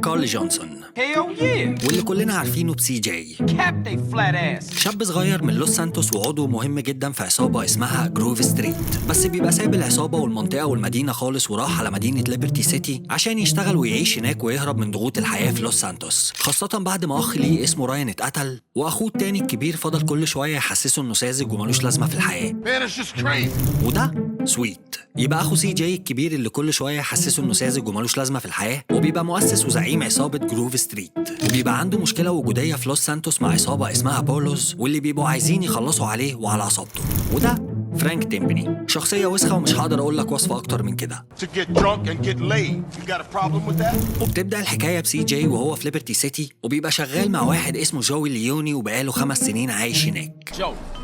كارل جونسون. Hell yeah! واللي كلنا عارفينه ب CJ. Cap they flat ass. شاب صغير من لوس سانتوس وعضو مهم جدا في عصابة اسمها جروف ستريت، بس بيبقى سايب العصابة والمنطقة والمدينة خالص وراح على مدينة ليبرتي سيتي عشان يشتغل ويعيش هناك ويهرب من ضغوط الحياة في لوس سانتوس، خاصة بعد ما أخ ليه اسمه راين اتقتل، وأخوه التاني الكبير فضل كل شوية يحسسه إنه ساذج وملوش لازمة في الحياة. Man, it's just crazy. وده سويت، يبقى اخو سي جي الكبير اللي كل شوية يحسسه انه ساذج وملوش لازمه في الحياه، وبيبقى مؤسس وزعيم عصابة جروف ستريت، وبيبقى عنده مشكلة وجودية في لوس سانتوس مع عصابة اسمها بولوز، واللي بيبقوا عايزين يخلصوا عليه وعلى عصابته. وده فرانك تيمبني، شخصية وسخة ومش هقدر اقول لك وصفه اكتر من كده. To get drunk and get laid. You got a problem with that? وبتبدا الحكاية بسي جي وهو في ليبرتي سيتي، وبيبقى شغال مع واحد اسمه جوي ليوني، وبقاله 5 سنين عايش هناك. Joe.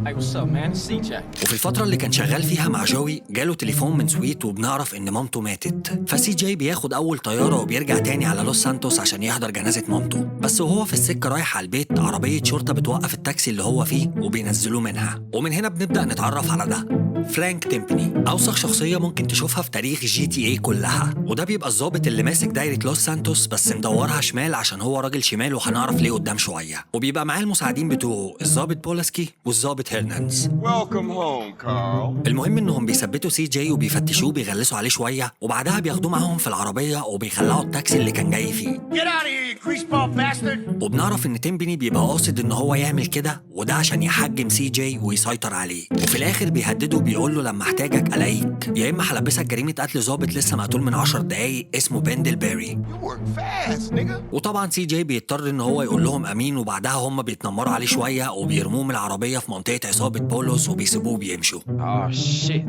Hey, what's up, man? It's CJ. وفي الفترة اللي كان شغال فيها مع جوي جاله تليفون من سويت، وبنعرف إن مامته ماتت، فسي جي بياخد أول طيارة وبيرجع تاني على لوس سانتوس عشان يحضر جنازة مامته. بس وهو في السكة رايح على البيت، عربية شرطة بتوقف التاكسي اللي هو فيه وبينزلوه منها، ومن هنا بنبدأ نتعرف على ده، فرانك تيمبني، أوسخ شخصية ممكن تشوفها في تاريخ GTA كلها. وده بيبقى الضابط اللي ماسك دايرة لوس سانتوس، بس مدورها شمال عشان هو راجل شمال، وهنعرف ليه قدام شوية. وبيبقى معاه المساعدين بتوعه، الضابط بولاسكي والضابط هيرناندز. Welcome home, Carl. المهم انهم بيثبتوا سي جي وبيفتشوه، بيغلسوا عليه شويه، وبعدها بياخدوه معاهم في العربية وبيخلعوا التاكسي اللي كان جاي فيه. Get out of here, you greaseball bastard! وبنعرف ان تيمبني بيبقى قاصد ان هو يعمل كده، وده عشان يحجم سي جي ويسيطر عليه. وفي الاخر بيهدده، بيقول له لما احتاجك الاقيك، يا اما هلبسك جريمة قتل ظابط لسه مقتول من 10 دقايق اسمه بندل بيري. You work fast, nigga. وطبعا سي جي بيضطر ان هو يقول لهم امين، وبعدها هم بيتنمروا عليه شوية وبيرموه من العربية في منطقة عصابة بولوس وبيسيبوه بيمشوا. Oh, shit.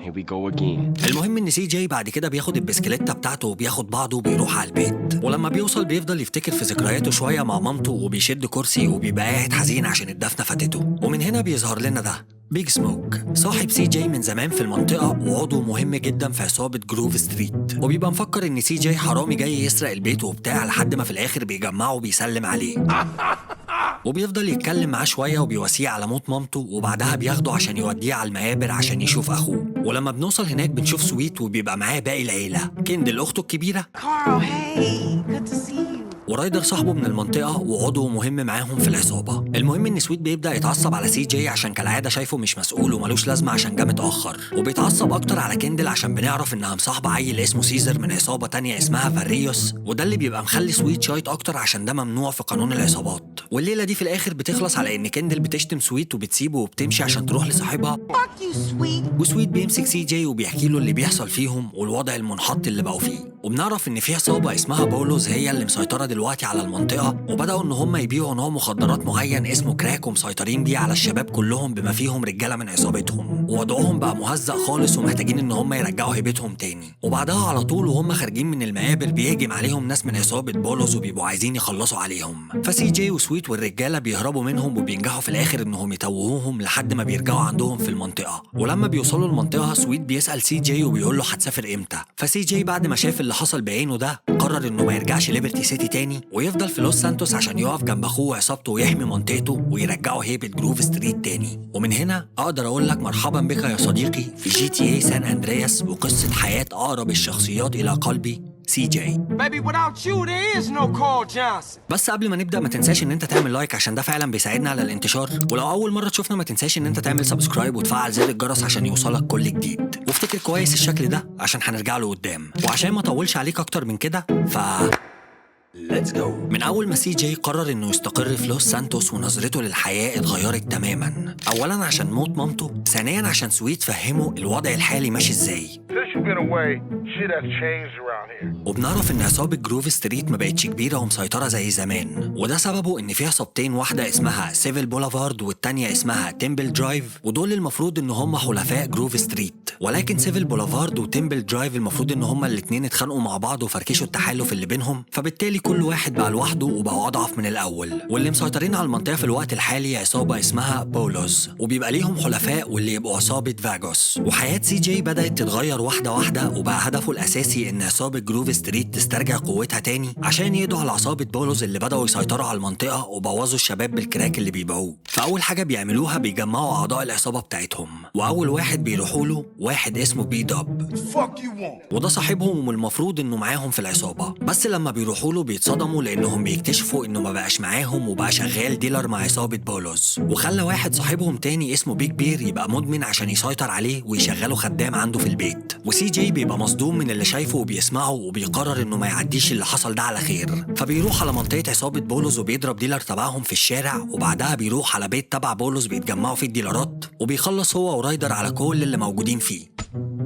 Here we go again. المهم ان سي جي بعد كده بياخد البسكليتة بتاعته وبياخد بعضه وبيروح على البيت، ولما بيوصل بيفضل يفتكر في ذكرياته شوية مع مامته، وبيشد كرسي وبيبقى قاعد حزين عشان الدفنه فاتته. ومن هنا بيظهر لنا ده، بيج سموك، صاحب سي جي من زمان في المنطقة وعضو مهم جدا في عصابة جروف ستريت، وبيبقى مفكر ان سي جي حرامي جاي يسرق البيت وبتاع، لحد ما في الاخر بيجمعه وبيسلم عليه وبيفضل يتكلم معاه شوية وبيواسيه على موت مامته، وبعدها بياخده عشان يوديه على المقابر عشان يشوف أخوه. ولما بنوصل هناك بنشوف سويت وبيبقى معاه باقي العيلة، كيندل أخته الكبيرة، Carl, hey, good to see you. ورايدر صاحبه من المنطقة وعضو مهم معاهم في العصابة. المهم إن سويت بيبدأ يتعصب على سي جي عشان كالعادة شايفه مش مسؤول وملوش لازمة عشان جه متأخر، وبيتعصب أكتر على كيندل عشان بنعرف إنها مصاحبة عيل اسمه سيزر من عصابة تانية اسمها فاريوس، وده اللي بيبقى مخلي سويت شايط أكتر عشان ده ممنوع في قانون العصابات. والليلة دي في الآخر بتخلص على إن كيندل بتشتم سويت وبتسيبه وبتمشي عشان تروح لصاحبها. Fuck you, Sweet. وسويت بيمسك سي جي وبيحكي له اللي بيحصل فيهم والوضع المنحط اللي بقوا فيه، وبنعرف ان في عصابة اسمها بولوز هي اللي مسيطرة دلوقتي على المنطقه، وبداوا ان هم يبيعوا نوع مخدرات معين اسمه كراك، ومسيطرين بيه على الشباب كلهم بما فيهم رجاله من عصابتهم، ووضعهم بقى مهزأ خالص ومحتاجين ان هم يرجعوا هيبتهم تاني. وبعدها على طول وهم خارجين من المقابر بيهجم عليهم ناس من عصابة بولوز وبيبقوا عايزين يخلصوا عليهم، فسي جي وسويت والرجاله بيهربوا منهم وبينجحوا في الاخر انهم يتوهوهم لحد ما بيرجعوا عندهم في المنطقه. ولما بيوصلوا المنطقة سويت بيسال سي جي وبيقول له هتسافر امتى؟ فسي جي بعد ما شاف اللي حصل بعينه ده قرر انه ما يرجعش ليبرتي سيتي تاني ويفضل في لوس سانتوس عشان يقف جنب اخوه وعصابته ويحمي منطقته ويرجعوا هيبة جروف ستريت تاني. ومن هنا اقدر اقول لك مرحبا بك يا صديقي في GTA سان اندرياس وقصة حياة اقرب الشخصيات الى قلبي، سي جي. Baby, without you, there is no Carl Johnson. بس قبل ما نبدا ما تنساش ان انت تعمل like عشان ده فعلا بيساعدنا على الانتشار، ولو اول مرة تشوفنا ما تنساش ان انت تعمل subscribe وتفعل زر الجرس عشان يوصلك كل جديد. وافتكر كويس الشكل ده عشان هنرجع له قدام، وعشان ما اطولش عليك اكتر من كده ف let's go. من اول ما سي جي قرر انه يستقر في لوس سانتوس ونظرته للحياة اتغيرت تماما، اولا عشان موت مامته، ثانيا عشان سويت فهمه الوضع الحالي ماشي ازاي. Since you've been away, shit has changed around here. وبنعرف ان عصابة جروف ستريت ما بقتش كبيرة ومسيطرة زي زمان، وده سببه ان في عصابتين، واحدة اسمها سيفل بولافارد والتانية اسمها تمبل درايف، ودول المفروض ان هم حلفاء جروف ستريت، ولكن سيفل بولافارد وتمبل درايف المفروض ان هم الاتنين اتخانقوا مع بعض وفركشوا التحالف اللي بينهم، فبالتالي كل واحد بقى لوحده وبقوا اضعف من الاول. واللي مسيطرين على المنطقة في الوقت الحالي عصابة اسمها بولوز، وبيبقى ليهم حلفاء واللي يبقوا عصابة فاجوس. وحياة سي جي بدأت تتغير واحدة واحدة، وبقى هدفه الأساسي إن عصابة جروف ستريت تسترجع قوتها تاني عشان يقضوا على عصابة بولوز اللي بدأوا يسيطروا على المنطقة وبوظوا الشباب بالكراك اللي بيبيعوه. فأول حاجة بيعملوها بيجمعوا أعضاء العصابة بتاعتهم، وأول واحد بيروحوا له واحد واحد اسمه بي داب. Fuck you want? وده صاحبهم والمفروض انه معاهم في العصابة، بس لما بيروحوا له بيتصدموا لانهم بيكتشفوا انه ما بقاش معاهم وبقى شغال dealer مع عصابة بولوز، وخلى واحد صاحبهم تاني اسمه بيج بير يبقى مدمن عشان يسيطر عليه ويشغله خدام عنده في البيت. وسي جي بيبقى مصدوم من اللي شايفه وبيسمعه، وبيقرر انه ما يعديش اللي حصل ده على خير، فبيروح على منطقة عصابة بولوز وبيضرب dealer تبعهم في الشارع، وبعدها بيروح على بيت تبع بولوز بيتجمعوا فيه الديلرات، وبيخلص هو ورايدر على كل اللي موجودين فيه.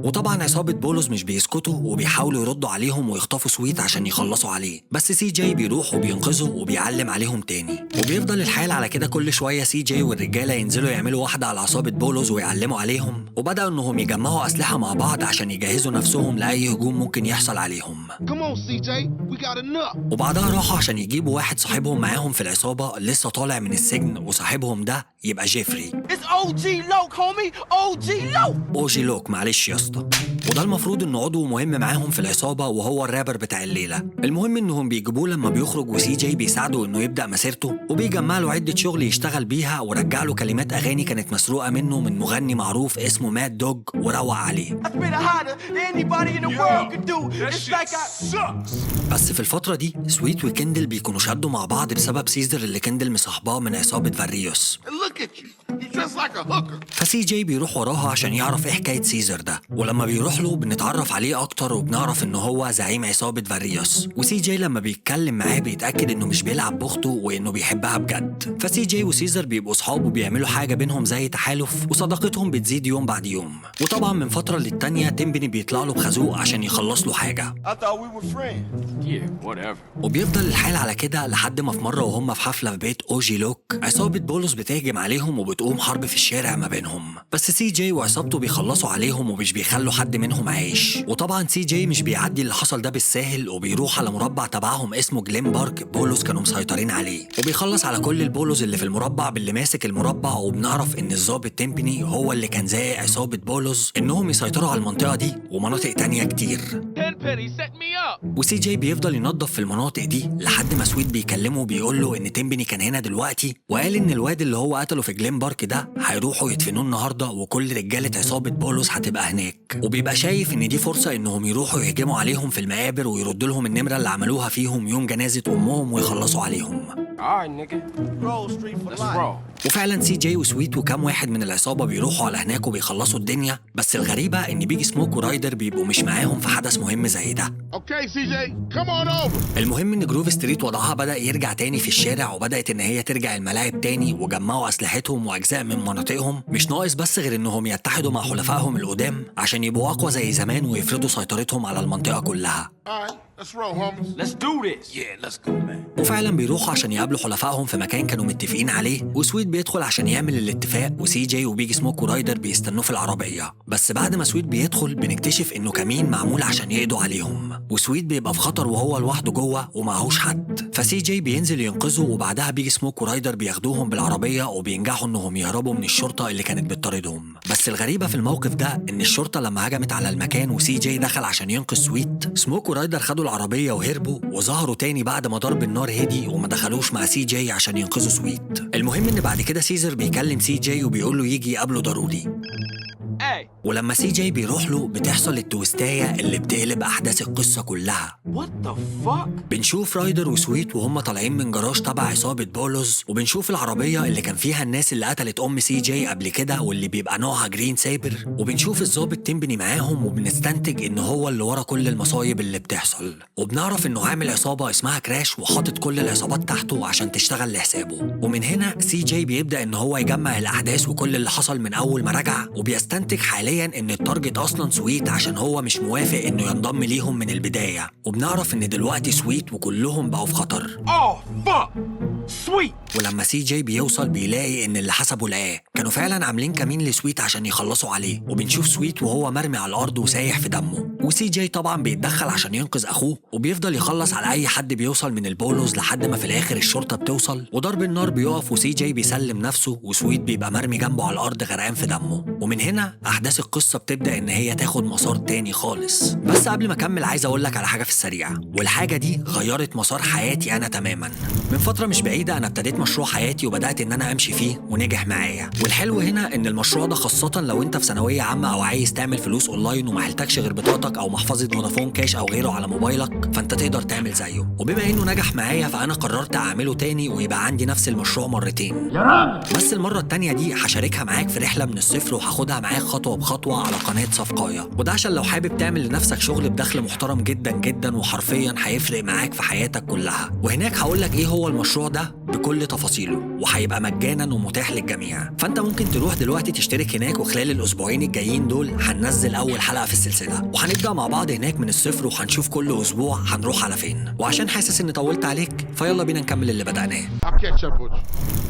وطبعا عصابة بولوز مش بيسكتوا وبيحاولوا يردوا عليهم ويخطفوا سويت عشان يخلصوا عليه، بس سي جي بيروح وبينقذه وبيعلم عليهم تاني. وبيفضل الحال على كده، كل شوية سي جي والرجالة ينزلوا يعملوا واحدة على عصابة بولوز ويعلموا عليهم، وبدأوا انهم يجمعوا أسلحة مع بعض عشان يجهزوا نفسهم لأي هجوم ممكن يحصل عليهم. Come on, CJ. We got enough. وبعدها راحوا عشان يجيبوا واحد صاحبهم معاهم في العصابة لسه طالع من السجن، وصاحبهم ده يبقى جيفري. It's OG Loc, homie. OG Loc. اوجي لوك، معلش يا اسطى. وده المفروض انه عضو مهم معاهم في العصابة وهو الرابر بتاع الليلة. المهم انهم بيجيبوه لما بيخرج، وسي جي بيساعده انه يبدا مسيرته، وبيجمع له عده شغل يشتغل بيها، ورجع له كلمات اغاني كانت مسروقه منه من مغني معروف اسمه ماد دوج، وروق عليه. I spit it hotter than anybody in the world could do. It's like I sucks. بس في الفترة دي سويت وكندل بيكونوا شدوا مع بعض بسبب سيزر اللي كندل مصاحباه من عصابة فاريوس. And look at you. You dress like a hooker. فسي جي بيروح وراها عشان يعرف ايه حكاية سيزر ده، ولما بيروح له بنتعرف عليه اكتر وبنعرف ان هو زعيم عصابة فاريوس. وسي جي لما بيتكلم معاه بيتاكد انه مش بيلعب باخته وانه بيحبها بجد. فسي جي وسيزر بيبقوا صحاب وبيعملوا حاجة بينهم زي تحالف، وصداقتهم بتزيد يوم بعد يوم. وطبعا من فترة للتانيه تمبني بيطلع له بخازوق عشان يخلص له حاجة. I thought we were friends. Yeah, whatever. وبيفضل الحال على كده لحد ما في مرة وهم في حفلة في بيت اوجي لوك، عصابة بولوس بتهجم عليهم وبتقوم حرب في الشارع ما بينهم، بس سي جي وعصابته بيخلصوا عليهم ومش بيخلوا حد منهم عايش. وطبعا سي جي مش بيعدي اللي حصل ده بالساهل، وبيروح على مربع تبعهم اسمه جلين بارك بولوس كانوا مسيطرين عليه، وبيخلص على كل البولوز اللي في المربع باللي ماسك المربع. وبنعرف ان الضابط تيمبني هو اللي كان زايق عصابة بولوز انهم يسيطروا على المنطقة دي ومناطق تانية كتير. Tenpenny set me up. وسي جي بيفضل ينظف في المناطق دي لحد ما سويت بيكلمه وبيقول له ان تيمبني كان هنا دلوقتي، وقال ان الواد اللي هو قتله في جلين بارك ده هيروحوا يدفنوه النهارده وكل رجاله عصابة بولوس هتبقى هناك. وبيبقى شايف ان دي فرصة انهم يروحوا يهجموا عليهم في المقابر ويردوا لهم النمرة اللي عملوها فيهم يوم جنازه امهم ويخلصوا عليهم. All right, nigga. Grove Street for Let's life. roll. وفعلا سي جي وسويت وكام واحد من العصابة بيروحوا على هناك وبيخلصوا الدنيا، بس الغريبة ان بيج سموك ورايدر بيبقوا مش معاهم في حدث مهم زي ده. Okay, CJ, come on over. المهم ان جروف ستريت وضعها بدأ يرجع تاني في الشارع، وبدأت ان هي ترجع الملاعب تاني، وجمعوا اسلحتهم واجزاء من مناطقهم، مش ناقص بس غير انهم يتحدوا مع حلفائهم القدام عشان يبقوا اقوى زي زمان ويفرضوا سيطرتهم على المنطقة كلها. All right, let's roll, homies. Let's do this. Yeah, let's go, man. وفعلا بيروحوا عشان يقابلوا حلفائهم في مكان كانوا متفقين عليه، وسويت بيدخل عشان يعمل الاتفاق، وسي جي وبيج سموك ورايدر بيستنوه في العربية. بس بعد ما سويت بيدخل بنكتشف انه كمين معمول عشان يقضوا عليهم، وسويت بيبقى في خطر وهو لوحده جوه ومعهوش حد، فسي جي بينزل ينقذه، وبعدها بيج سموك ورايدر بياخدوهم بالعربية وبينجحوا انهم يهربوا من الشرطة اللي كانت بتطاردهم. بس الغريبة في الموقف ده ان الشرطة لما هجمت على المكان وسي جي دخل عشان ينقذ سويت، سموك ورايدر خدوا العربية وهربوا وظهروا تاني بعد ما ضرب النار هدي وما دخلوش مع سي جي عشان ينقذوا سويت. المهم ان بعد كده سيزر بيكلم سي جي وبيقول له يجي يقابله ضروري. Hey, ولما سي جي بيروح له بتحصل التويستاية اللي بتقلب احداث القصة كلها. what the fuck? بنشوف رايدر وسويت وهم طالعين من جراج تبع عصابة بولوز، وبنشوف العربية اللي كان فيها الناس اللي قتلت أم سي جي قبل كده واللي بيبقى نوعها green سايبر، وبنشوف الضابط تيمبني معاهم، وبنستنتج إن هو اللي ورا كل المصايب اللي بتحصل. وبنعرف إنه عامل عصابة اسمها كراش وحاطط كل العصابات تحته عشان تشتغل لحسابه. ومن هنا سي جي بيبدأ إن هو يجمع الأحداث وكل اللي حصل من أول ما رجع، وبيستنتج حاليا إن ال target أصلا سويت عشان هو مش موافق إنه ينضم ليهم من البداية. وبنعرف إن دلوقتي سويت وكلهم بقوا في خطر. Oh, fuck. Sweet. ولما سي جي بيوصل بيلاقي ان اللي حسبه لقاه، كانوا فعلا عاملين كمين لسويت عشان يخلصوا عليه. وبنشوف سويت وهو مرمي على الارض وسايح في دمه، وسي جي طبعا بيتدخل عشان ينقذ اخوه، وبيفضل يخلص على اي حد بيوصل من البولوز لحد ما في الاخر الشرطة بتوصل وضرب النار بيقف، وسي جي بيسلم نفسه، وسويت بيبقى مرمي جنبه على الارض غرقان في دمه. ومن هنا احداث القصة بتبدا ان هي تاخد مسار تاني خالص. بس قبل ما اكمل عايز اقول لك على حاجة في السريع، والحاجة دي غيرت مسار حياتي انا تماما. من فترة مش بعيدة انا ابتديت مشروع حياتي وبدات ان انا امشي فيه ونجح معايا. والحلو هنا ان المشروع ده خاصة لو انت في ثانوية عامة او عايز تعمل فلوس اونلاين وما حلتكش غير بطاقتك او محفظة فودافون كاش او غيره على موبايلك، فانت تقدر تعمل زيه. وبما انه نجح معايا فانا قررت اعمله تاني ويبقى عندي نفس المشروع مرتين يا راجل. بس المرة التانية دي هشاركها معاك في رحله من الصفر وهاخدها معاك خطوة بخطوة على قناة صفقايه، وده عشان لو حابب تعمل لنفسك شغل بدخل محترم جدا جدا وحرفيا هيفرق معاك في حياتك كلها. وهناك هقول لك ايه هو المشروع ده بكل تفاصيله، وهيبقى مجانا ومتاح للجميع. فانت ممكن تروح دلوقتي تشترك هناك، وخلال الاسبوعين الجايين دول هننزل اول حلقة في السلسلة، وهنبدا مع بعض هناك من الصفر، وهنشوف كل اسبوع هنروح على فين. وعشان حاسس اني طولت عليك فيلا بينا نكمل اللي بدأناه.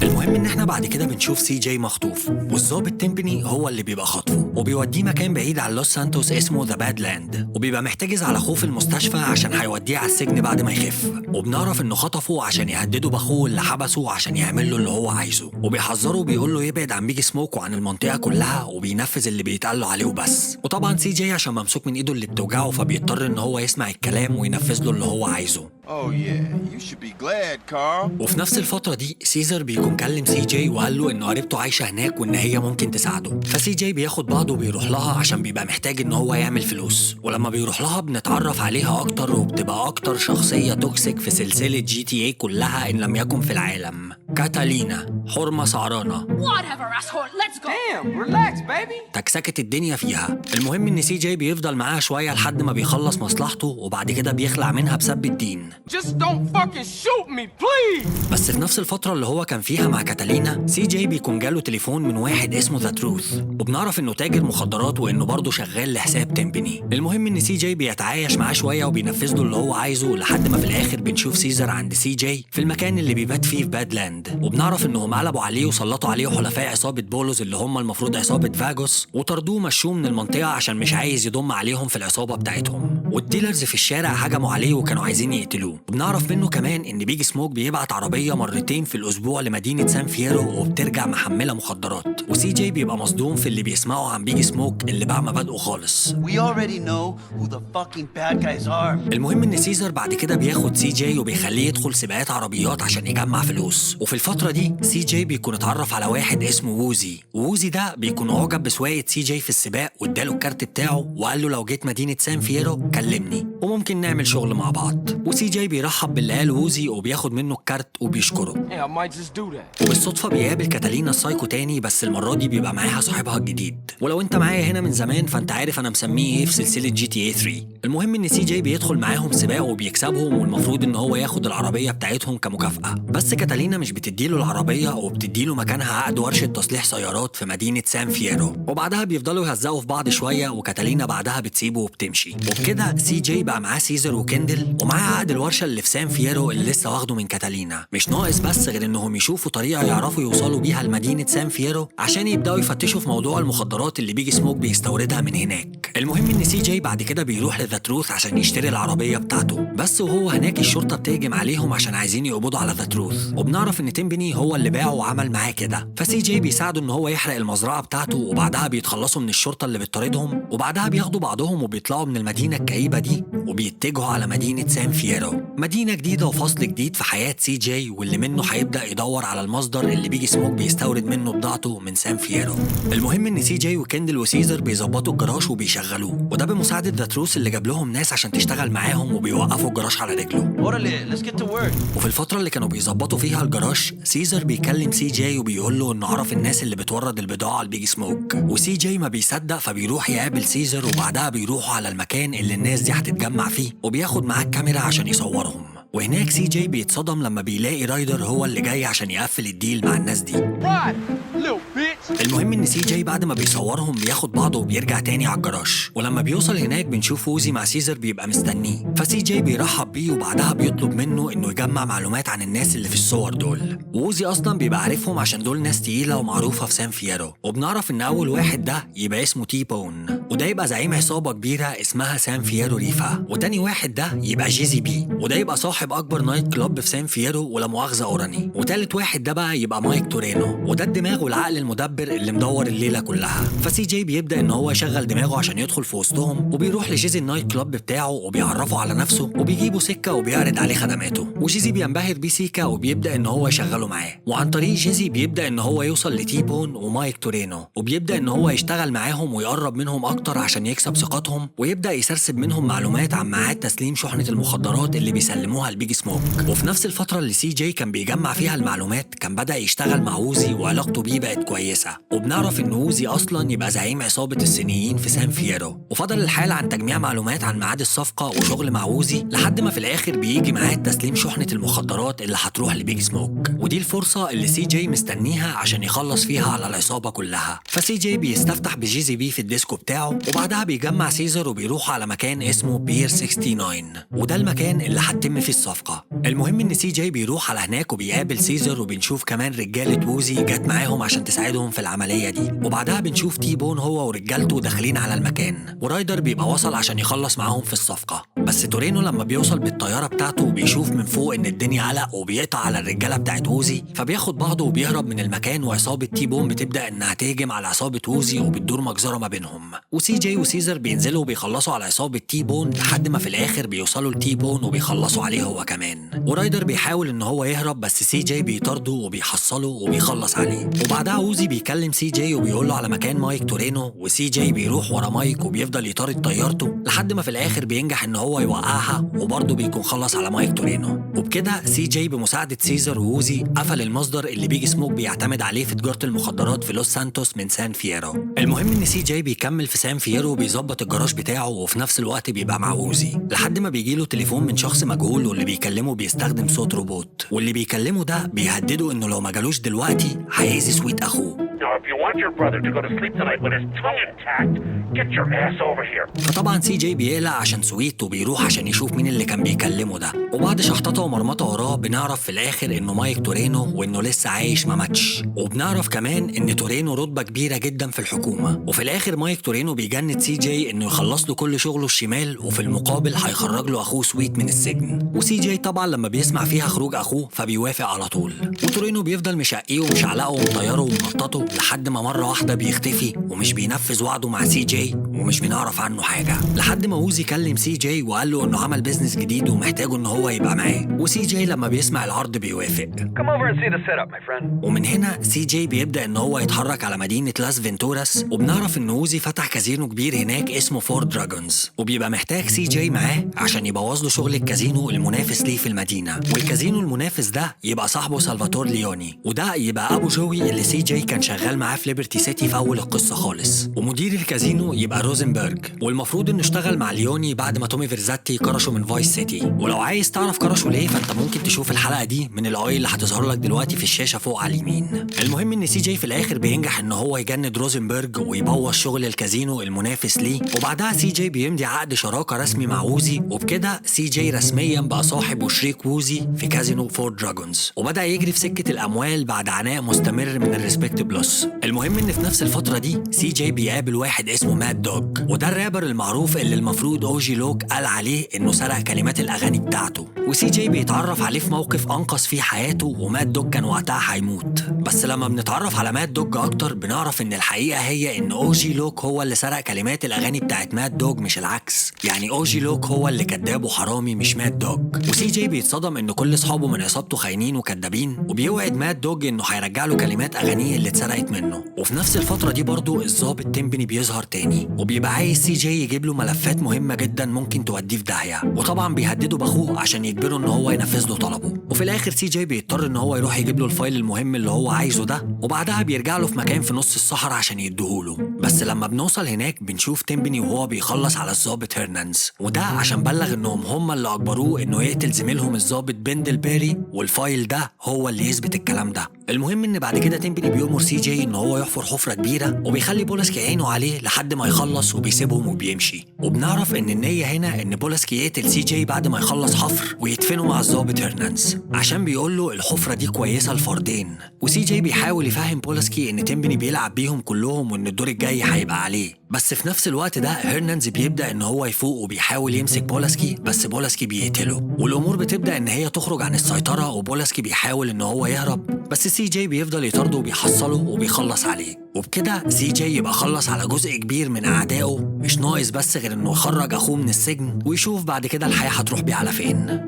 المهم ان احنا بعد كده بنشوف سي جي مخطوف، والظابط تيمبني هو اللي بيبقى خاطفه وبيوديه مكان بعيد عن لوس سانتوس اسمه The Badlands، وبيبقى محتجز على اخوه في المستشفى عشان هيوديه على السجن بعد ما يخف. وبنعرف انه خطفه عشان يهدده باخوه اللي حبسه عشان يعمل له اللي هو عايزه، وبيحذره وبيقول له يبعد عن بيج سموك وعن المنطقة كلها، وبينفذ اللي بيتقال له عليه وبس. وطبعا سي جي عشان ممسوك من ايده اللي بتوجعه فبيضطر ان هو يسمع الكلام وينفذ له اللي هو عايزه. Oh yeah, you should be glad, Carl. وفي نفس الفترة دي سيزر بيكون كلم سي جي وقال له إن قريبته عايشة هناك وإن هي ممكن تساعده، فسي جي بياخد بعضه وبيروح لها عشان بيبقى محتاج إن هو يعمل فلوس. ولما بيروح لها بنتعرف عليها أكتر، وبتبقى أكتر شخصية toxic في سلسلة GTA كلها إن لم يكن في العالم. كاتالينا حرمة سعرانة. Whatever, asshole. Let's go. Damn, relax, baby. تكسكت الدنيا فيها. المهم إن سي جي بيفضل معاها شوية لحد ما بيخلص مصلحته، وبعد كده بيخلع منها بسب الدين. Just don't fucking shoot me, please. بس في نفس الفترة اللي هو كان فيها مع كاتالينا، سي جي بيكون جاله تليفون من واحد اسمه ذا تروث، وبنعرف انه تاجر مخدرات وانه برضه شغال لحساب تيمبني. المهم ان سي جي بيتعايش معاه شوية وبينفذ له اللي هو عايزه، لحد ما في الاخر بنشوف سيزر عند سي جي في المكان اللي بيبات فيه في بادلاند، وبنعرف انهم قلبوا عليه وسلطوا عليه حلفاء عصابة بولوز اللي هم المفروض عصابة فاجوس، وطردوه مشوه من المنطقة عشان مش عايز يضم عليهم في العصابة بتاعتهم. وال dealers في الشارع هجموا عليه وكانوا عايزين يقتلوه. وبنعرف منه كمان ان بيج سموك بيبعت عربية مرتين في الاسبوع لمدينة سان فييرو وبترجع محمله مخدرات. وسي جي بيبقى مصدوم في اللي بيسمعه عن بيج سموك اللي باع مبادئه خالص. We already know who the fucking bad guys are. المهم ان سيزر بعد كده بياخد سي جي وبيخليه يدخل سباقات عربيات عشان يجمع فلوس. وفي الفترة دي سي جي بيكون اتعرف على واحد اسمه ووزي، ووزي ده بيكون اعجب بسواقه سي جي في السباق واداله الكارت بتاعه وقال له لو جيت مدينة سان فييرو كلمني وممكن نعمل شغل مع بعض. وسي جي بيرحب باللي قال ووزي وبياخد منه الكارت وبيشكره. Yeah, I might just do that. وبالصدفه بيقابل كاتالينا السايكو تاني، بس المرة دي بيبقى معاها صاحبها الجديد. ولو انت معايا هنا من زمان فانت عارف انا مسميه ايه في سلسلة GTA 3. المهم ان سي جي بيدخل معاهم سباق وبيكسبهم، والمفروض ان هو ياخد العربية بتاعتهم كمكافاه، بس كاتالينا مش بتديله العربية وبتديله مكانها عقد ورشه تصليح سيارات في مدينة سان فييرو. وبعدها بيفضلوا يهزقوا في بعض شوية، وكاتالينا بعدها بتسيبه وبتمشي. وبكده سي جي بقى معاه سيزر وكندل ومعاه عقد الورشة اللي في سان فييرو اللي لسه واخده من كاتالينا. مش ناقص بس غير انهم يشوفوا طريقه يعرفوا يوصلوا بيها لمدينة سان فييرو عشان يبداوا يفتشوا في موضوع المخدرات اللي بيجي سموك بيستوردها من هناك. المهم ان سي جي بعد كده بيروح لذا تروث عشان يشتري العربية بتاعته، بس وهو هناك الشرطة بتهجم عليهم عشان عايزين يقبضوا على ذا تروث. وبنعرف ان تيمبني هو اللي باعه وعمل معاه كده، فسي جي بيساعده ان هو يحرق المزرعة بتاعته، وبعدها بيتخلصوا من الشرطة اللي بتطاردهم، وبعدها بياخدوا بعضهم وبيطلعوا من المدينة الكئيبه دي وبيتجهوا على مدينة سان فييرو، مدينة جديدة وفصل جديد في حياة سي جي، واللي منه هيبدا يدور على المصدر اللي بيجي سموك بيستورد منه بضاعته من سان فييرو. المهم ان سي جي وكندل وسيزر بيظبطوا الجراج وبيشغلوه، وده بمساعدة ذا تروث اللي جاب لهم ناس عشان تشتغل معاهم وبيوقفوا الجراج على رجله. Órale, let's get to work. وفي الفترة اللي كانوا بيظبطوا فيها الجراج، سيزر بيكلم سي جي وبيقول له انه عرف الناس اللي بتورد البضاعة لبيج سموك، وسي جي ما بيصدق فبيروح يقابل سيزر، وبعدها بيروحوا على المكان اللي الناس دي هتتجمع فيه، وبياخد معاه الكاميرا عشان يصورهم. وهناك سي جي بيتصدم لما بيلاقي رايدر هو اللي جاي عشان يقفل ال deal مع الناس دي. Ride, little bitch. المهم ان سي جي بعد ما بيصورهم بياخد بعضه وبيرجع تاني على الجراج، ولما بيوصل هناك بنشوف ووزي مع سيزر بيبقى مستنيه، فسي جي بيرحب بيه وبعدها بيطلب منه انه يجمع معلومات عن الناس اللي في الصور دول. ووزي اصلا بيبقى عارفهم عشان دول ناس تقيلة ومعروفة في سان فييرو. وبنعرف ان اول واحد ده يبقى اسمه تي بون، وده يبقى زعيم عصابة كبيرة اسمها سان فييرو ريفا. وتاني واحد ده يبقى جيزي بي، وده يبقى صاحب اكبر night club في سان فييرو ولا مؤاخذة اوراني. وتالت واحد ده بقى يبقى مايك تورينو، وده الدماغ والعقل المدبر المتكبر اللي مدور الليلة كلها. فسي جي بيبدا ان هو يشغل دماغه عشان يدخل في وسطهم، وبيروح لجيزي ال night club بتاعه وبيعرفه على نفسه وبيجيبه سكة وبيعرض عليه خدماته، وجيزي بينبهر بيه سيكا وبيبدا ان هو يشغله معاه. وعن طريق جيزي بيبدا ان هو يوصل لتي بون ومايك تورينو، وبيبدا ان هو يشتغل معاهم ويقرب منهم اكتر عشان يكسب ثقتهم، ويبدا يسرسب منهم معلومات عن ميعاد تسليم شحنه المخدرات اللي بيسلموها لبيج سموك. وفي نفس الفترة اللي سي جي كان بيجمع فيها المعلومات كان بدا يشتغل مع ووزي وعلاقته بيه بقت كويسة، وبنعرف ان ووزي اصلا يبقى زعيم عصابة الصينيين في سان فييرو. وفضل الحال عن تجميع معلومات عن ميعاد الصفقة وشغل مع ووزي لحد ما في الاخر بيجي ميعاد تسليم شحنه المخدرات اللي هتروح لبيج سموك، ودي الفرصة اللي سي جي مستنيها عشان يخلص فيها على العصابة كلها. فسي جي بيستفتح بجيزي بي في الديسكو بتاعه، وبعدها بيجمع سيزر وبيروح على مكان اسمه بير 69، وده المكان اللي هتتم فيه الصفقة. المهم ان سي جي بيروح على هناك وبيقابل سيزر، وبنشوف كمان رجاله ووزي جت معاهم عشان تساعدهم في العملية دي. وبعدها بنشوف تي بون هو ورجالته داخلين على المكان، ورايدر بيبقى وصل عشان يخلص معاهم في الصفقة. بس تورينو لما بيوصل بالطيارة بتاعته بيشوف من فوق ان الدنيا قلق وبيقطع على الرجالة بتاعت ووزي، فبياخد بعضه وبيهرب من المكان، وعصابه تي بون بتبدا انها تهجم على عصابة ووزي وبتدور مجزرة ما بينهم. وسي جي وسيزر بينزلوا وبيخلصوا على عصابة تي بون لحد ما في الاخر بيوصلوا لتي بون وبيخلصوا عليه هو كمان. ورايدر بيحاول ان هو يهرب بس سي جي بيطارده وبيحصله وبيخلص عليه. وبعدها ووزي بيكلم سي جي وبيقول له على مكان مايك تورينو، وسي جي بيروح ورا مايك وبيفضل يطارد طيارته لحد ما في الاخر بينجح ان هو يوقعها، وبرضه بيكون خلص على مايك تورينو. وبكده سي جي بمساعدة سيزر ووزي قفل المصدر اللي بيج سموك بيعتمد عليه في تجارة المخدرات في لوس سانتوس من سان فييرو. المهم ان سي جي بيكمل في سان فييرو وبيظبط الجراج بتاعه، وفي نفس الوقت بيبقى مع ووزي لحد ما بيجيله تليفون من شخص مجهول، واللي بيكلمه بيستخدم صوت روبوت، واللي بيكلمه ده بيهدده انه لو ما جالوش دلوقتي هيأذي سويت اخوه. Now, if you want your brother to go to sleep tonight with his tongue intact, get your ass over here. فطبعا سي جي بيقلق عشان سويت وبيروح عشان يشوف مين اللي كان بيكلمه ده. وبعد شحطته ومرمطه وراه بنعرف في الاخر انه مايك تورينو وانه لسه عايش ما ماتش، وبنعرف كمان ان تورينو رتبه كبيرة جدا في الحكومة. وفي الاخر مايك تورينو بيجند سي جي انه يخلص له كل شغله الشمال، وفي المقابل هيخرج له اخوه سويت من السجن. وسي جي طبعا لما بيسمع فيها خروج اخوه فبيوافق على طول، وتورينو بيفضل مشقيه ومشعلقه ومطيره ومنططه لحد ما مرة واحدة بيختفي ومش بينفذ وعده مع سي جي ومش بنعرف عنه حاجة، لحد ما ووزي كلم سي جي وقال له انه عمل business جديد ومحتاجة ان هو يبقى معاه. وسي جي لما بيسمع العرض بيوافق. Come over and see the setup, my friend. ومن هنا سي جي بيبدا ان هو يتحرك على مدينة لاس فينتوراس، وبنعرف ان ووزي فتح كازينو كبير هناك اسمه فور دراجونز، وبيبقى محتاج سي جي معاه عشان يبوظ له شغل الكازينو المنافس ليه في المدينة. والكازينو المنافس ده يبقى صاحبه سالفاتور ليوني، وده يبقى ابو جوي اللي سي جي كان شغال معاه في ليبرتي سيتي في اول القصة خالص. ومدير الكازينو يبقى روزنبرج، والمفروض انه اشتغل مع ليوني بعد ما تومي فيرزاتي كرشه من فايس سيتي. ولو عايز تعرف كرشه ليه فانت ممكن تشوف الحلقة دي من ال i اللي هتظهر لك دلوقتي في الشاشة فوق على اليمين. المهم ان سي جي في الاخر بينجح ان هو يجند روزنبرج ويبوظ شغل الكازينو المنافس ليه، وبعدها سي جي بيمضي عقد شراكة رسمي مع ووزي، وبكده سي جي رسميا بقى صاحب وشريك ووزي في كازينو فور دراجونز، وبدا يجري في سكة الاموال بعد عناء مستمر من الريسبكت بلس. المهم ان في نفس الفترة دي سي جي بيقابل واحد اسمه ماد دوج، وده الرابر المعروف اللي المفروض اوجي لوك قال عليه انه سرق كلمات الاغاني بتاعته. وسي جي بيتعرف عليه في موقف انقذ فيه حياته، وماد دوج كان وقتها هيموت. بس لما بنتعرف على ماد دوج اكتر بنعرف ان الحقيقة هي ان اوجي لوك هو اللي سرق كلمات الاغاني بتاعت ماد دوج مش العكس، يعني اوجي لوك هو اللي كذاب وحرامي مش ماد دوج. وسي جي بيتصدم ان كل اصحابه من عصابته خاينين وكدابين، وبيوعد ماد دوج انه هيرجع له كلمات اغانيه اللي اتسرقت منه. وفي نفس الفترة دي برضو الضابط تيمبني بيظهر تاني، وبيبقى عايز سي جي يجيب له ملفات مهمة جدا ممكن توديه في داهية، وطبعا بيهدده باخوه عشان يجبره ان هو ينفذ له طلبه. وفي الاخر سي جي بيضطر ان هو يروح يجيب له ال file المهم اللي هو عايزه ده، وبعدها بيرجع له في مكان في نص الصحراء عشان يديهوله. بس لما بنوصل هناك بنشوف تيمبني وهو بيخلص على الضابط هيرنانز، وده عشان بلغ انهم هم اللي اجبروه انه يقتل زميلهم الضابط بندل بيري، وال file ده هو اللي يثبت الكلام ده. المهم ان بعد كده تيمبني بيأمر سي جي ان هو يحفر حفره كبيرة، وبيخلي بولسكي عينه عليه لحد ما يخلص وبيسيبهم وبيمشي. وبنعرف ان النية هنا ان بولسكي يقتل سي جي بعد ما يخلص حفر ويدفنه مع الضابط هيرنانز، عشان بيقول له الحفرة دي كويسة لفردين. وسي جي بيحاول يفهم بولسكي ان تيمبني بيلعب بيهم كلهم وان الدور الجاي الجاي هيبقى عليه. بس في نفس الوقت ده هيرناندز بيبدا ان هو يفوق وبيحاول يمسك بولاسكي، بس بولاسكي بيقتله، والامور بتبدا ان هي تخرج عن السيطرة، وبولاسكي بيحاول ان هو يهرب، بس سي جي بيفضل يطارده وبيحصله وبيخلص عليه. وبكده سي جي يبقى خلص على جزء كبير من اعدائه، مش ناقص بس غير انه يخرج اخوه من السجن ويشوف بعد كده الحياة هتروح بيه على فين.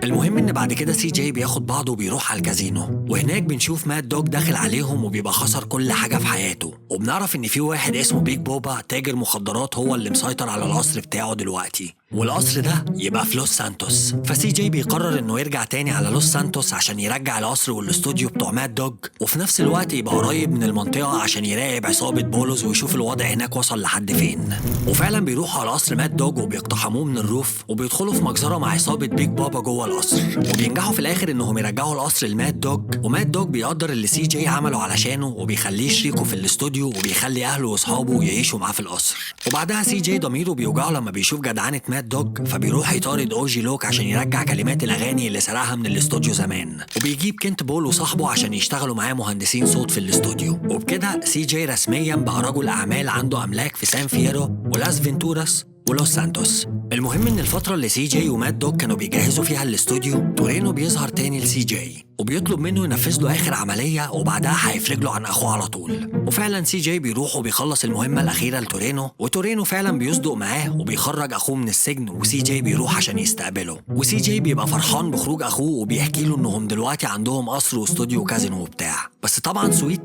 المهم ان بعد كده سي جي بياخد بعضه وبيروح على الكازينو، وهناك بنشوف ماد دوج داخل عليهم وبيبقى خسر كل حاجة في حياته، وبنعرف ان في واحد اسمه بيج بوبا تاجر مخدرات هو اللي مسيطر على القصر بتاعه دلوقتي، والقصر ده يبقى في لوس سانتوس. فسي جي بيقرر انه يرجع تاني على لوس سانتوس عشان يرجع القصر والاستوديو بتوع ماد دوج، وفي نفس الوقت يبقى قريب من المنطقة عشان يراقب عصابة بولوز ويشوف الوضع هناك وصل لحد فين. وفعلا بيروحوا على قصر ماد دوج وبيقتحموه من ال roof، وبيدخلوا في مجزرة مع عصابة بيج بابا جوه القصر، وبينجحوا في الاخر انهم يرجعوا القصر لماد دوج. وماد دوج بيقدر اللي سي جي عمله علشانه وبيخليه شريكه في الاستوديو وبيخلي اهله واصحابه يعيشوا معاه في القصر. وبعدها سي جي ضميره بيوجعه لما بيشوف جدعنه ماد دوج، فبيروح يطارد اوجي لوك عشان يرجع كلمات الاغاني اللي سرقها من الاستوديو زمان، وبيجيب كنت بول وصاحبه عشان يشتغلوا معاه مهندسين صوت في الاستوديو. وبكده سي جي رسميا بقى رجل اعمال عنده املاك في سان فييرو ولاس فينتوراس ولوس سانتوس. المهم ان الفترة اللي سي جي وماد دوج كانوا بيجهزوا فيها الاستوديو، تورينو بيظهر تاني لسي جي وبيطلب منه ينفذ له اخر عملية وبعدها هيفرج له عن اخوه على طول. وفعلا سي جي بيروح وبيخلص المهمة الاخيرة لتورينو، وتورينو فعلا بيصدق معاه وبيخرج اخوه من السجن، وسي جي بيروح عشان يستقبله. وسي جي بيبقى فرحان بخروج اخوه وبيحكي له انهم دلوقتي عندهم قصر واستوديو وكازينو وبتاع. بس طبعا سويت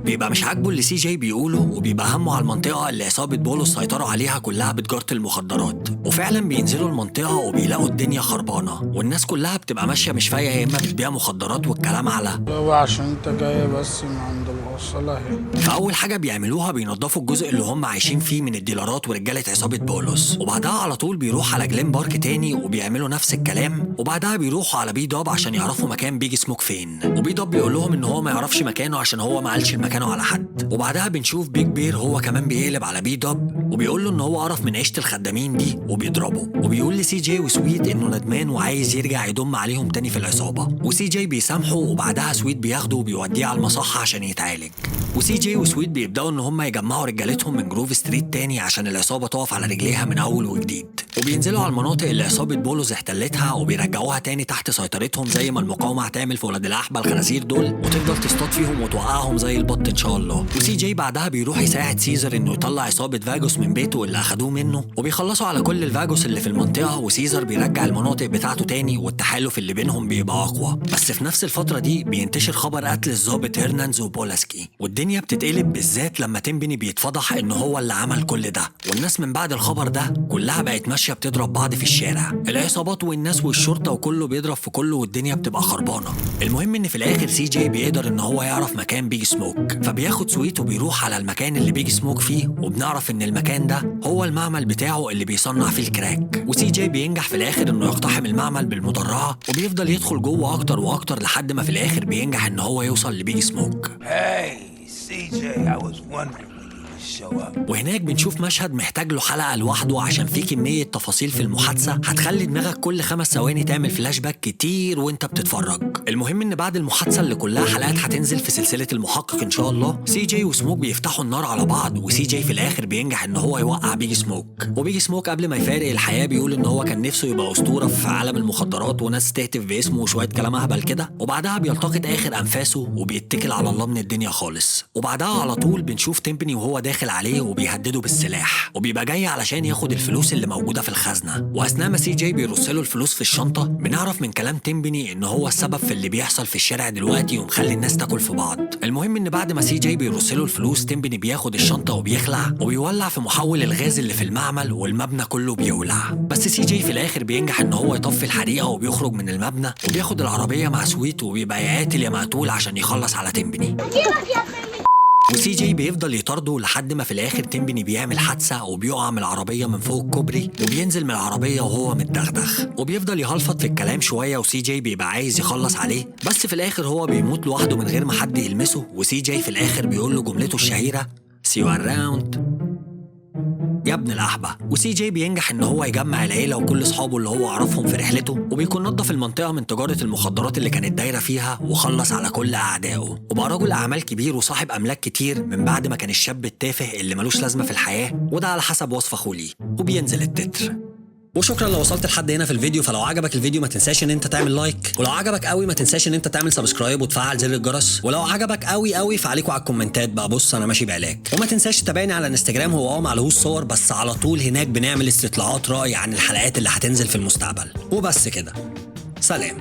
بيبقى مش عاجبه اللي سي جي بيقوله، وبيبقى همه على المنطقة اللي عصابة بولوس سيطروا عليها كلها بتجارة المخدرات. وفعلا بينزلوا المنطقة وبيلاقوا الدنيا خربانة، والناس كلها بتبقى ماشية مش فايقه، يا اما بتبيع مخدرات والكلام على لو عشان انت جاي بس من عند الوصلة اهي. فاول حاجة بيعملوها بينظفوا الجزء اللي هم عايشين فيه من الديلرات ورجاله عصابة بولوس، وبعدها على طول بيروح على جلين بارك تاني وبيعملوا نفس الكلام. وبعدها بيروحوا على بي دوب عشان يعرفوا مكان بيج سموك فين، وبي دوب بيقول لهم ان هو ما يعرفش مكانه عشان هو ما قالش مكانه على حد. وبعدها بنشوف بيج بير هو كمان بيقلب على بي دوب وبيقول له ان هو قرف من عيشه الخدامين دي وبيضربه، وبيقول لسي جي وسويت انه ندمان وعايز يرجع يضم عليهم تاني في العصابة، وسي جي بيسامحه. وبعدها سويت بياخده وبيوديه على المصحه عشان يتعالج. وسي جي وسويت بيبداوا ان هم يجمعوا رجالتهم من جروف ستريت تاني عشان العصابة تقف على رجليها من اول وجديد، وبينزلوا على المناطق اللي عصابة بولوز احتلتها وبيرجعوها تاني تحت سيطرتهم زي ما المقاومة هتعمل في ولاد الاحبة الخنازير دول، وتفضل تصطاد فيهم وتوقعهم زي البط ان شاء الله. وسي جي بعدها بيروح يساعد سيزر انه يطلع عصابة فاجوس من بيته اللي اخدوه منه، وبيخلصوا على كل الفاجوس اللي في المنطقة، وسيزر بيرجع المناطق بتاعته تاني والتحالف اللي بينهم بيبقى اقوى. بس في نفس الفترة دي بينتشر خبر قتل الضابط هيرناندز وبولاسكي، والدنيا بتتقلب بالذات لما تيمبني بيتفضح ان هو اللي عمل كل ده، والناس من بعد الخبر ده كلها بقت ماشية بتضرب بعض في الشارع، العصابات والناس والشرطة وكله بيضرب في كله والدنيا بتبقى خربانة. المهم ان في الاخر سي جي بيقدر ان هو يعرف مكان بيج سموك، فبياخد سويت وبيروح على المكان اللي بيج سموك فيه، وبنعرف ان المكان ده هو المعمل بتاعه اللي بيصنع فيه الكراك. وسي جي بينجح في الاخر انه يقتحم المعمل بالمدرعه، وبيفضل يدخل جوه اكتر واكتر لحد ما في الاخر بينجح ان هو يوصل لبيج سموك. Hey CJ, I was wondering when you would show up. وهناك بنشوف مشهد محتاج له حلقة لوحده عشان فيه كمية تفاصيل في المحادثة هتخلي دماغك كل 5 ثواني تعمل فلاش باك كتير وانت بتتفرج. المهم ان بعد المحادثة اللي كلها حلقات هتنزل في سلسلة المحقق ان شاء الله، سي جي وسموك بيفتحوا النار على بعض، وسي جي في الاخر بينجح ان هو يوقع بيج سموك. وبيج سموك قبل ما يفارق الحياة بيقول ان هو كان نفسه يبقى اسطورة في عالم المخدرات وناس تهتف باسمه وشوية كلام اهبل كده، وبعدها بيلتقط اخر انفاسه وبيتكل على الله من الدنيا خالص. وبعدها على طول بنشوف تيمبني وهو داخل عليه وبيهدده بالسلاح، وبيبقى جاي علشان ياخد الفلوس اللي موجودة في الخزنة. واثناء ما سي جي بيرص له الفلوس في الشنطة، بنعرف من كلام تيمبني ان هو السبب في اللي بيحصل في الشارع دلوقتي ومخلي الناس تاكل في بعض. المهم ان بعد ما سي جي بيرص له الفلوس، تيمبني بياخد الشنطة وبيخلع وبيولع في محول الغاز اللي في المعمل والمبنى كله بيولع. بس سي جي في الاخر بينجح ان هو يطفي الحريقه وبيخرج من المبنى وبياخد العربية مع سويت وبيبقى يقاتل يا مقتول عشان يخلص على تيمبني. وسي جي بيفضل يطارده لحد ما في الاخر تيمبني بيعمل حادثه وبيقع من العربية من فوق الكوبري، وبينزل من العربية وهو متدغدغ، وبيفضل يهلفط في الكلام شوية، وسي جي بيبقى عايز يخلص عليه، بس في الاخر هو بيموت لوحده من غير ما حد يلمسه. وسي جي في الاخر بيقول له جملته الشهيرة: See you around. يا ابن القحبه. وسي جي بينجح ان هو يجمع العيلة وكل اصحابه اللي هو عرفهم في رحلته، وبيكون نظف المنطقة من تجارة المخدرات اللي كانت دايرة فيها وخلص على كل اعدائه، وبقى رجل اعمال كبير وصاحب املاك كتير من بعد ما كان الشاب التافه اللي ملوش لازمه في الحياة، وده على حسب وصف اخوه ليه. وبينزل التتر. وشكرا لو وصلت لحد هنا في الفيديو. فلو عجبك الفيديو ما تنساش ان انت تعمل like، ولو عجبك قوي ما تنساش ان انت تعمل subscribe وتفعل زر الجرس، ولو عجبك قوي قوي فعليكوا على الكومنتات بقى، بص انا ماشي بعلاج. وما تنساش تتابعني على انستجرام، هو معلهوش صور بس على طول هناك بنعمل استطلاعات رأي عن الحلقات اللي هتنزل في المستقبل. وبس كده، سلام.